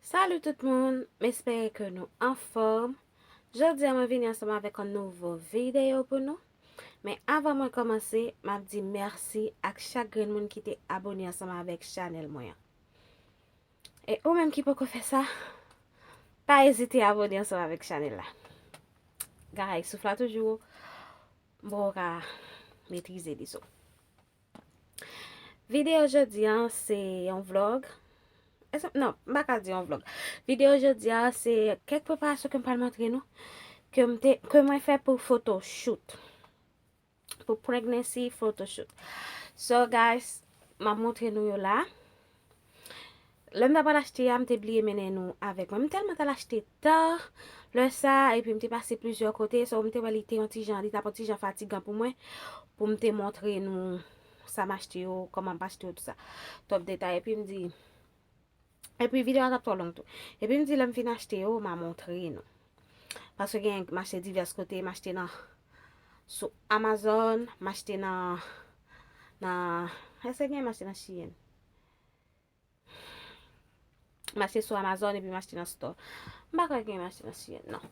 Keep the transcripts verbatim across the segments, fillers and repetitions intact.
Salut tout moun, m espere ke nou anfòm. Jodi a mwen vini ansanm avèk yon nouvo videyo pou nou. Men avan mwen kòmanse, m ap di mèsi ak chak grenn moun ki te abone ansanm avèk chanèl mwen an. E ou menm ki poko fè sa, pa ezite abone ansanm avèk chanèl la. Guys, souf la toujou wo, m poko ka metrize li so. Videyo jodi a se yon vlog. Èske, non, m pa ka di yon vlog. Videyo jodi a se kèk preparasyon ke m pral montre nou, ke m te, ke mwen fè pou photoshoot. Pou pregnancy photoshoot. So guys, m ap montre nou yo la. Lè m t ap pral achte a, m te bliye mennen nou avèk mwen. M tèlman t al achte tan lè sa, epi m te pase plizyè kote, so m te wè li te yon ti jan, li t ap yon ti jan fatigan pou mwen, pou m te montre nou sa m achte yo, kòman m achte yo, tout sa. Twòp detay, epi m di, epi videyo a t ap twò long tou. Epi m di, lè m fin achte yo, m a montre nou. Paske gen, m achte divès kote, m achte nan, sou Amazon, m achte nan, nan, èske gen m achte nan Shein? M achte sou Amazon epi m achte nan store. M pa kwè gen m achte nan Shein, non.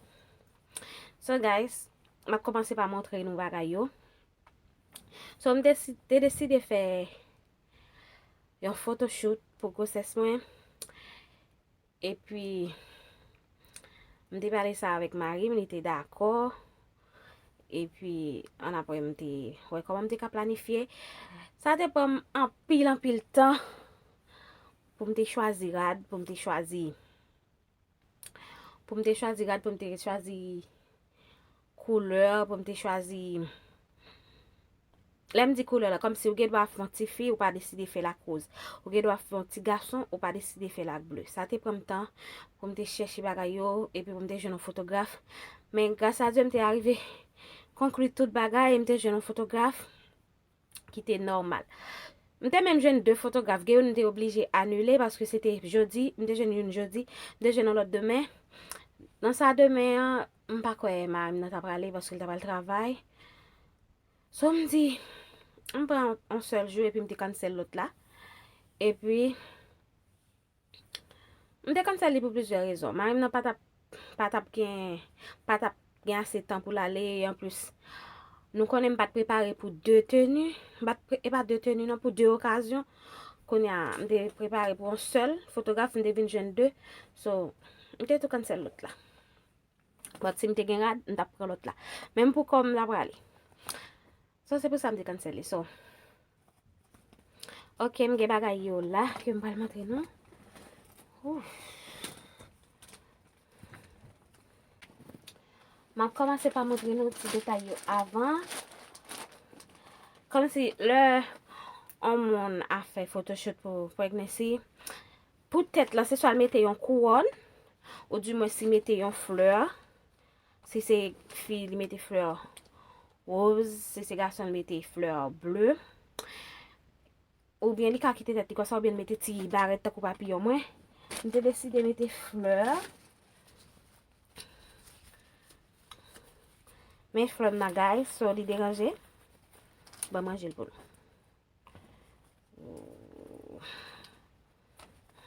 So guys, m ap kòmanse pa montre nou bagay yo. So m desi-, te deside fè yon photoshoot pou gwosès mwen. Epi m te pale sa avèk mari m, li te dakò. Epi annapre m te wè kòman m te ka planifye. Sa te pran m anpil, anpil tan pou m te chwazi rad, pou m te chwazi, pou m te chwazi rad, pou m te chwazi koulè, pou m te chwazi. Lè m di koulè la, kòmsi ou gen dwa fè yon ti fi, ou pa deside fè l ak woz. Ou gen dwa fè yon ti gason, ou pa deside fè l ak ble. Sa te pran m tan pou m te chèche bagay yo, epi pou m te jwenn yon fotograf. Men gras a Dye, m te arive konkli tout bagay, e m te jwenn yon fotograf ki te nòmal. M te menm jwenn de fotograf, gen youn m te oblije anile paske se te jodi, m te jwenn youn jodi, m te jwenn yon lòt demen. Nan sa demen an, m pa kwè mari m nan ta prale paske l ta pral travay. So m di, m pran yon sèl jou epi m te cancel lòt la. Epi, m te cancel li pou plizyè rezon. Mari m nan pa t ap, pa t ap gen, pa t ap gen ase tan pou l ale, e anplis, nou konnen m pa t prepare pou de teni, m pa t pre-, e pa de teni non, pou de okazyon. Kounye a, m te prepare pou yon sèl fotograf, m te vin jwenn de. So, m te tou cancel lòt la. But si m te gen rad, m t ap pran lòt la. Menm pou kò m, m t ap prale. So, se pou sa m te cancel li. So, ok, m gen bagay yo la ke m pral montre nou. Ouf. M ap kòmanse pa montre nou ti detay yo avan. Kòmsi lè yon moun ap fè photoshoot pou pregnancy, pou tèt la, se swa l mete yon kouwòn, oudimwen si mete yon flè, si se fi, li mete flè woz, si se gason, li mete flè ble. Oubyen li ka kite tèt li konsa, oubyen l mete ti barèt tankou papiyon mwen. M te deside mete flè. Men flè m nan, guys, so li deranje. Ban manje l pou nou.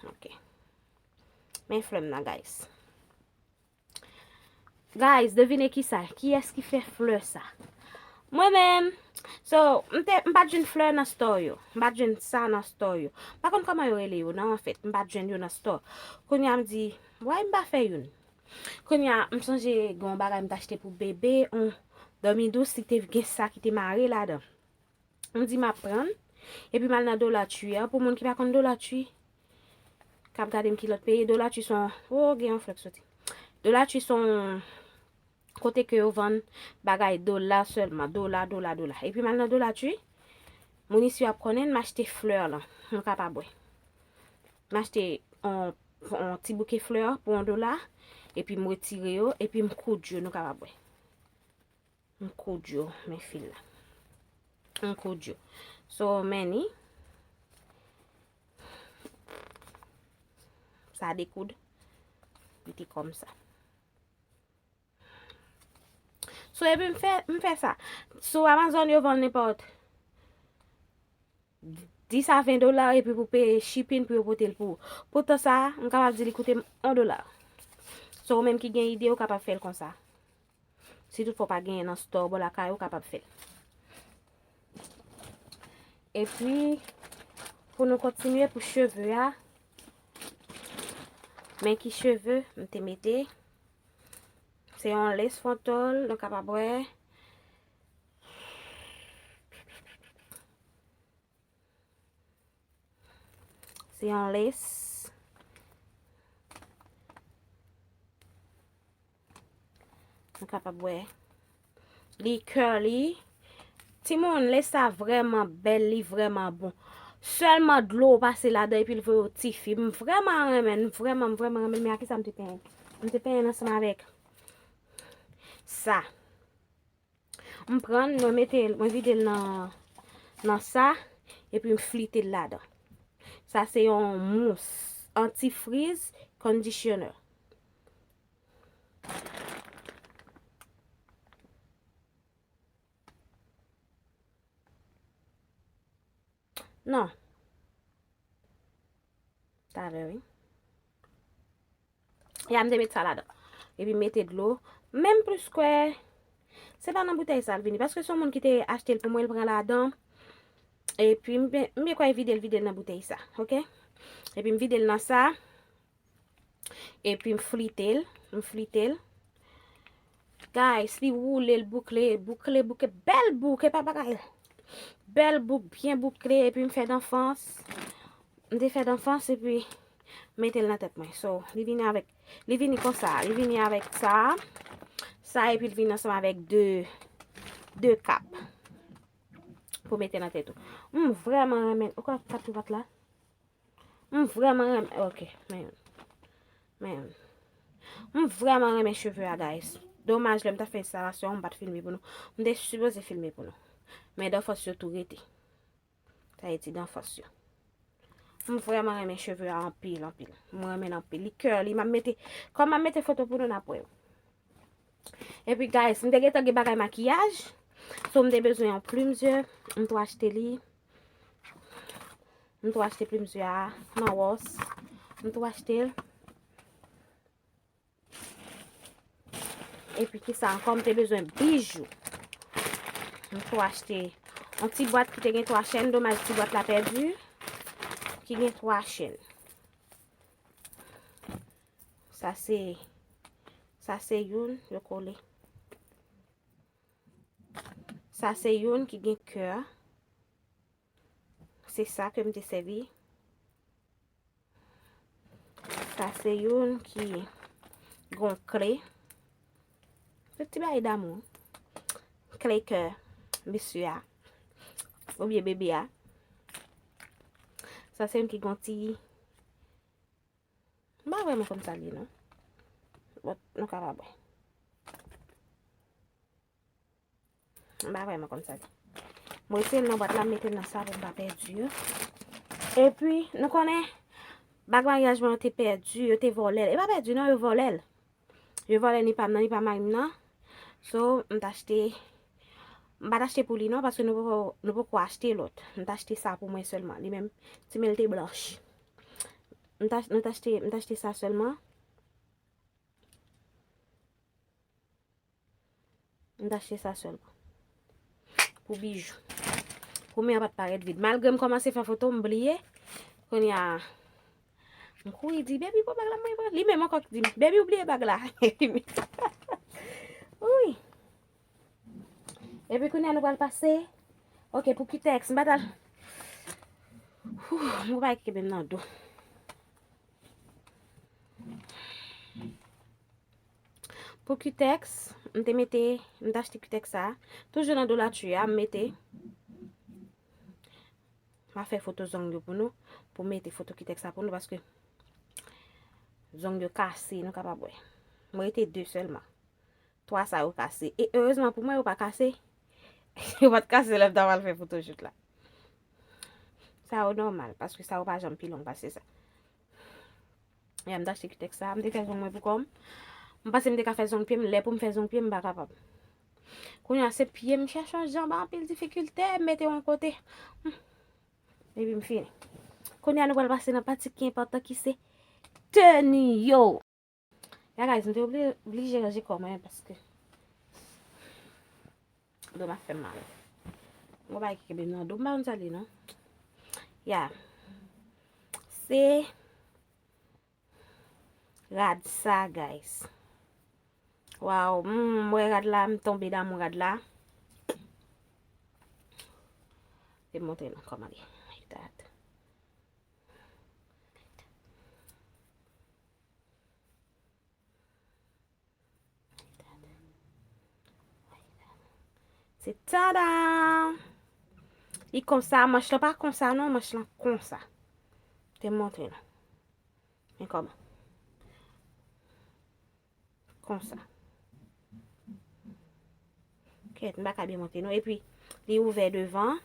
Ok. Men flè m nan, guys. Guys, devine kisa? Kiyès ki fè flè sa? Mwen menm. So, m te, m pa t jwenn flè nan store yo. M pa t jwenn sa nan store yo. M pa konn kòman yo rele yo, non, anfèt. M pa t jwenn yo nan store. Kounye a, m di, why m pa fè youn? Kounye a, m sonje gen yon bagay m t achte pou bebe, yon dòmi dous, li te gen sa ki te mare ladan. M di m ap pran l, epi m al nan Dollar Tree an. Pou moun ki pa konn Dollar Tree, k ap gade m ki lòt peyi, Dollar Tree se yon, oh, gen yon flè k soti. Dollar Tree se yon kote ke yo vann bagay dola sèlman, dola, dola, dola. Epi m al nan Dollar Tree, moun isi yo ap konnen m achte flè lan, nou kapab wè. M achte yon, yon ti bouke flè pou yon dola, epi m retire yo, epi m koud yo, nou kapab wè. M koud yo, men fil la. M koud yo. So, men ni. Sa dekoud. Li te kòmsa. So, epi m fè, m fè sa. Sou Amazon, yo vann nenpòt dis a ven dola epi pou peye shipping pou yo pote l pou ou. Pou tan sa a, m kapab di li koute m yon dola. So, ou menm ki gen ide, ou kapab fè l konsa. Si toutfwa w pa genyen nan store bò lakay ou, ou kapab fè l. Epi, pou nou kontinye pou cheve a, men ki cheve m te mete. Se yon lace frontal, nou kapab wè. Se yon lace. Nou kapab wè. Li curly. Timoun, lace sa vrèman bèl, li vrèman bon. Sèlman dlo pase ladan epi l voye w tifi. M vrèman renmen l, m vrèman, m vrèman renmen l. Men a kisa m te penyen? M te penyen l ansanm avèk sa. M pran l, mwen mete l, mwen vide l nan, nan sa, epi m flite l ladan. Sa se yon mous anti-frizz conditioner. Non. Talè, wi. Ya, m te met sa ladan. Epi m mete dlo. Menm plis kwè, se pa nan boutèy sa l vini. Paske se yon moun ki te achte l pou mwen, l pran ladan. Epi m byen, m byen kwè vide l, vide l nan boutèy sa. Oke? Epi m vide l nan sa. Epi m flite l, m flite l. Guys, li woule, l boukle, boukle, boukle, bèl bouk, e pa bagay. Bèl bouk, byen boukle, epi m fè danfans. M te fè danfans, epi mete l nan tèt mwen. So, li vini avèk, li vini konsa, li vini avèk sa, sa, epi l vini ansanm avèk de, de kap pou mete nan tèt ou. M vrèman renmen, ou ka kap tou pat la? M vrèman renmen, ok, men, men, m vrèman renmen cheve a, guys. Domaj, lè m t ap fè enstalasyon an, m pa t filme pou nou. M te sipoze filme pou nou. Men danfans yo tou rete. Sa vle di danfans yo. M vrèman renmen cheve a anpil, anpil. M renmen l anpil. Li curly, m ap mete, kòm m ap mete foto pou nou, n ap wè yo. Epi, guys, m te gentan gen bagay makiyaj. So, m te bezwen yon plim zye. M tou achte li. M tou achte plim zye a nan Ross. M tou achte l. Epi kisa ankò m te bezwen? Bijou. M tou achte yon ti bwat ki te gen twa chèn. Domaj, ti bwat la pèdi. Ki gen twa chèn. Sa se, sa se youn, yo kole. Sa se youn ki gen kè. Se sa ke m te sèvi. Sa se youn ki gon kle. Se ti bagay damou. Kle kè mesye a. Oubyen bebe a. Sa se youn ki gon ti, m pa vrèman konn sa l ye non. But, nou kapab wè. M pa vrèman konn sa l ye. M retire l nan bwat la, m mete l nan sa pou m pa pèdi yo. Epi, nou konnen, bag maryaj mwen yo te pèdi, yo te vòlè l. E pa pèdi non, yo vòlè l. Yo vòlè ni pa m nan, ni pa mari m nan. So, m t achte, m pa t achte pou li non, paske nou poko, nou poko achte lòt. M t achte sa pou mwen sèlman. Li menm, ti men l te blanch. M t ach-, nou t achte, m t achte sa sèlman. M t achte sa sèlman. Pou bijou. Pou men an pa t parèt vid. Malgre m kòmanse fè foto, m bliye. Kounye a, m kouri di, "Baby, pou bag la, mwen pran." Li menm ankò ki di m, "Baby, ou bliye bag la." Wi. Epi kounye a nou pral pase. Ok, pou Q-Tex, m pa t al. Whew, m pa kenbe m nan do. Pou Q-Tex, m te mete, m te achte Q-Tex sa. Toujou nan Dollar Tree a, m mete. M a fè foto zong yo pou nou, pou mete foto Q-Tex sa pou nou, paske zong yo kase, nou kapab wè. M rete de sèlman. Twa sa yo kase. E erezman pou mwen, yo pa kase. Yo pa t kase lè m t ap al fè photoshoot la. Sa yo nòmal, paske sa yo pa janm pi long pase sa. Ya, m t achte Q-Tex sa, m te fè zong mwen pou kò m. M panse m te ka fè zong pye m, lè pou m fè zong pye m, m pa kapab. Kounye a, se pye m chèche yon jan ba anpil difikilte, m mete yon kote. Hmm. Epi m fini. Kounye a nou pral pase nan pati ki enpòtan ki se teni yo. Ya guys, m te obli-, oblije ranje kò mwen paske do m ap fè m mal. Yon bagay ki kenbe m nan do m, pa konn sa l ye non. Ya. Se rad sa, guys. Waw, mm, m wè rad la, m tonbe damou rad la. Te montre nou kòman li. Like that. Se tada! Li konsa, manch lan pa konsa non, manch lan konsa. Te montre nou. Men kòman. Konsa. Kèt, m pa ka byen montre nou. Epi, li ouvè devan.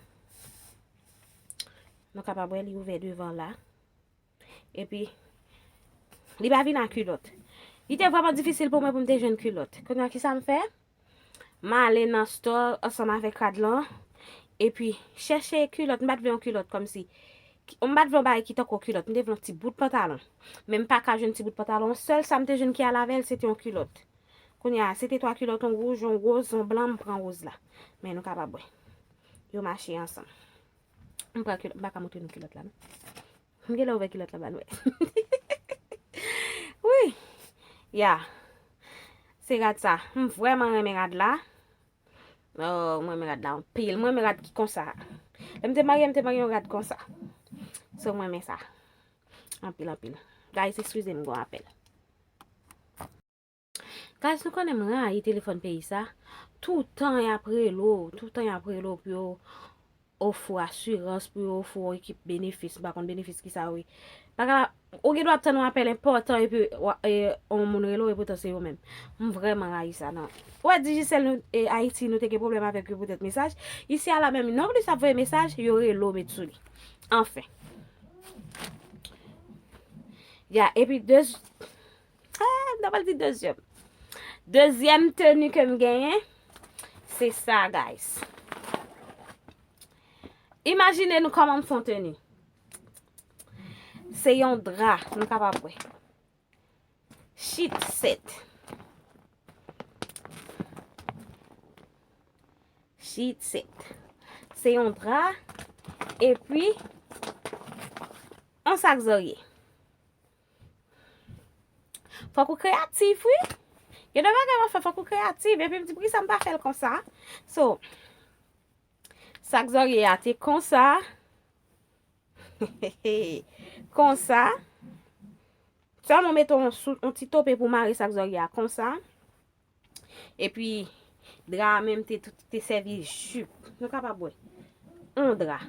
Nou kapab wè li ouvè devan la. Epi, li pa vin ak kilòt. Li te vrèman difisil pou mwen pou m te jwenn kilòt. Kounye a, kisa m fè? M ale nan store ansanm avèk rad lan. Epi, chèche kilòt. M pa t vle yon kilòt kòmsi. M pa t vle yon bagay ki tankou kilòt. M te vle yon ti bout pantalon. Men m pa ka jwenn ti bout pantalon. Sèl sa m te jwenn ki al avè l, se te yon kilòt. Kounye a, se te twa kilòt, yon wouj, yon woz, yon blan, m pran woz la. Men nou kapab wè. Yo mache ansanm. M pran kilòt, m pa ka montre nou kilòt la, non. M genlè ouvè kilòt la ba nou wè. Wi. Ya. Se rad sa. M vrèman renmen rad la. Oh, m renmen rad la anpil. M renmen rad ki konsa. Lè m te marye, m te marye yon rad konsa. So, m renmen sa. Anpil, anpil. Guys, eskize m, gon apèl. Guys, nou konnen m rayi telefòn peyi sa. Toutan y ap rele w, toutan y ap rele w pou yo ofri w asirans, pou yo ofri w ekip benefis, m pa konn benefis ki sa yo ye. Bagay la, ou gen dwa ap tann yon apèl enpòtan epi wa- e, yon moun rele w e poutan se yo menm. M vrèman rayi sa nan. Ou wè Digicel nou, e, Ayiti, nou te gen pwoblèm avèk yo poutèt mesaj. Isi a la menm, non plis ap voye mesaj, yo rele w met sou li. Anfen. Ya, epi de Ah, m ta pral di dezyèm. Dezyèm teni ke m genyen, se sa, guys. Imajine nou kòman m fè yon teni. Se yon dra, nou kapab wè. Sheet set. Sheet set. Se yon dra, epi, yon sak zòrye. Fòk ou kreyatif, wi. Gen de bagay w ap fè, fòk ou kreyatif. Epi m di, poukisa m pa fè l konsa? So, sak zòrye a te konsa. Konsa. Sèlman w mete yon sou, yon ti tope pou mare sak zòrye a konsa. Epi, dra a menm te, te sèvi jip. Nou kapab wè. Yon dra.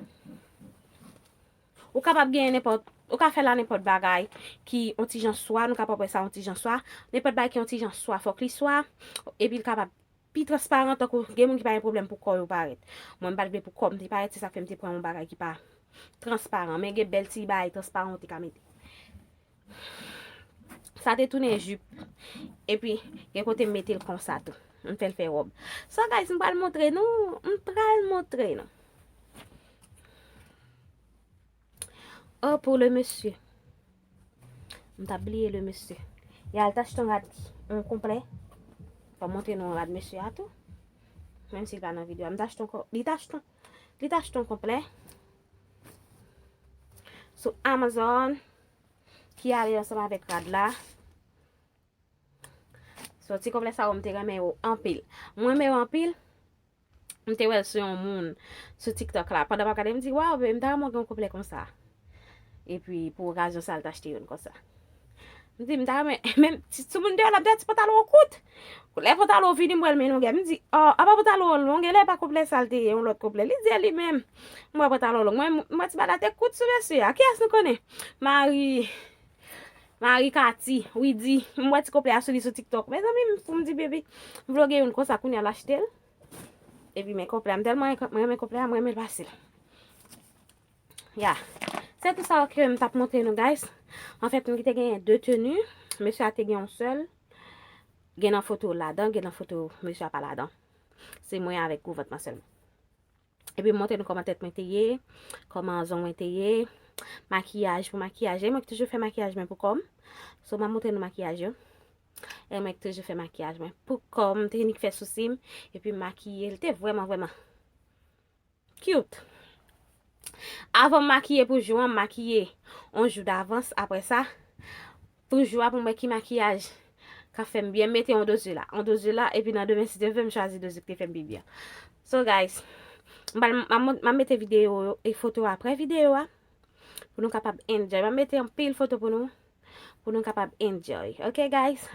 Ou kapab genyen nenpòt, ou ka fè l a nenpòt bagay ki yon ti jan swa, nou kapab wè sa yon ti jan swa. Nenpòt bagay ki yon ti jan swa, fòk li swa. Epi l kapab pi transparan, tankou gen moun ki pa gen pwoblèm pou kò yo parèt. Mwen, m pa t vle pou kò m te parèt, se sa k fè m te pran yon bagay ki pa transparan. Men gen bèl ti bagay transparan ou te ka mete. Sa te tounen jip. Epi, gen kote m mete l konsa tou. M fè l fè wòb. So, guys, m pral montre nou. M pral montre nou. Oh, pour le monsieur. M t ap bliye le monsieur. Li al t achte yon rad, yon konplè. Fò m montre nou rad mesye a tou. Menm si l pa nan videyo a. M t achte yon ko-, li t achte yon, li t achte yon konplè. Sou Amazon. Ki ale ansanm avèk rad la. So, ti konplè sa yo, m te renmen yo anpil. Mwen renmen yo anpil. M te wè l sou yon moun sou TikTok la. Pandan m ap gade, m di, "Waw, baby, m ta renmen w gen yon konplè konsa." Epi, pou okazyon sa, l t achte youn konsa. M di, "M ta renmen," menm ti, sou moun deyò la, m te wè ti pantalon kout. Lè pantalon vini, m wè l men longè. M di, "Oh, apa pantalon an long, e lè pa konplè sa l te ye, yon lòt konplè." Li di, "E li menm." M wè pantalon long. Mwen, m wè ti bagay la te kout sou mesye a. Kiyès nou konnen? Mari, Mari Kati, Widi. M wè ti konplè a sou li sou TikTok. Mezanmi, m fou, m di, "Baby, m vle w gen youn konsa," kounye a l achte l. Epi men konplè a, m tèlman renmen konplè a, m renmen l pase l. Ya. Se tou sa ke m t ap montre nou, guys. Anfèt, m te genyen de teni. Mesye a te gen yon sèl. Gen nan foto ladan, gen nan foto mesye a pa ladan. Se mwen avèk gwo vant lan sèlman. Epi m montre nou kòman tèt mwen te ye, kòman zong mwen te ye, makiyaj pou makiyaj. E mwen ki toujou fè makiyaj mwen pou kò m. So, m ap montre nou makiyaj yo. E mwen ki toujou fè makiyaj mwen pou kò m, te nik fè sousi m, epi makiye, l te vrèman, vrèman cute. Avan m makiye pou jou an, m makiye yon jou davans. Apre sa, pou jou a, pou m wè ki makiyaj ka fè m byen, m mete yon doze la. Yon doze la, epi nan demen, si Dye vle, m chwazi doze ki te fè m pi byen. So, guys, m pral, m ap mont-, m ap mete videyo e foto apre videyo a, pou nou kapab enjoy. M ap mete anpil foto pou nou, pou nou kapab enjoy. Ok, guys?